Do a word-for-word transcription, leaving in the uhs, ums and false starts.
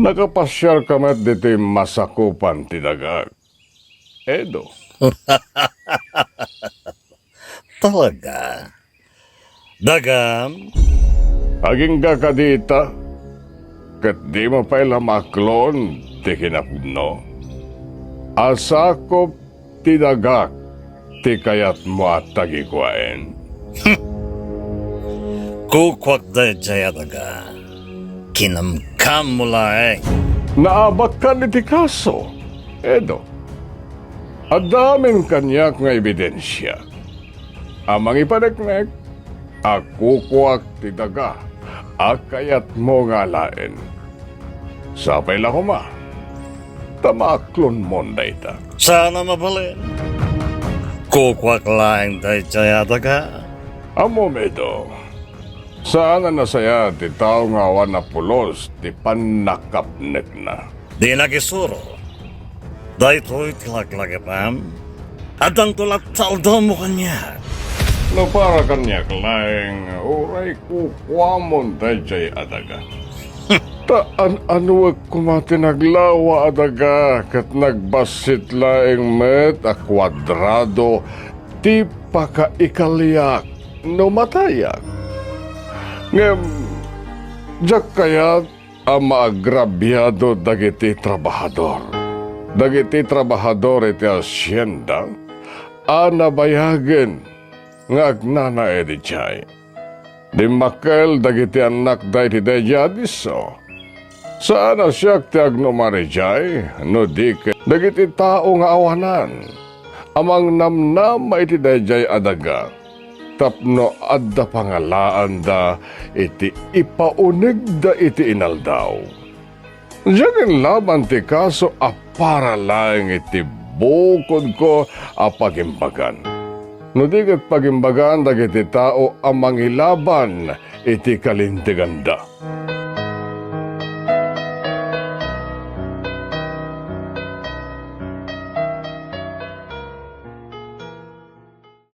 Akapasiarka met ditoy masakupan ti dagak, Edo. Talaga? Dagam? Agingga kadi ita, ket dimo pay la maaklon ti kinapudno. Asakup ti dagak ti kayatmo a tagikuaen. Kukuak daydiay a daga. Kinamkammo laeng. Naabakkan iti kaso, Edo. Adda amin kaniak nga ebidensia a mangipaneknek a kukuak ti daga a kayatmo nga alaen. Sapay la koma ta maaklonmon dayta. Saan a mabalin. Kukuak laeng daydiay a daga. Ammom, Edo, saan a nasayaat ti tao nga awan a pulos ti pannakapnekna. Dinak isuro. Daytoy ti laglagipem. Addanto latta aldawmo kaniak. No para kaniak laeng, uray kukuamon daydiay a daga. Ta an-anuek koma ti naglawa a daga ket nagbassit laeng met a kuadrado ti pakaikaliak no matayak. Ngem diak kayat a maagrabiado dagiti trabahador. Dagiti trabahador iti hasienda a nabayagen nga agnanaed idiay. Dimmakkel dagiti annakda iti daydiay a disso. Saan a siak ti agnumar idiay, no di ket dagiti tao nga awanan a mangnamnama iti daydiay a daga tapno adda pangalaanda iti ipaunegda iti inaldaw. Diak inlaban ti kaso a para laeng iti bukodko a pagimbagan. No di ket pagimbagan dagiti tao a mangilaban iti kalinteganda.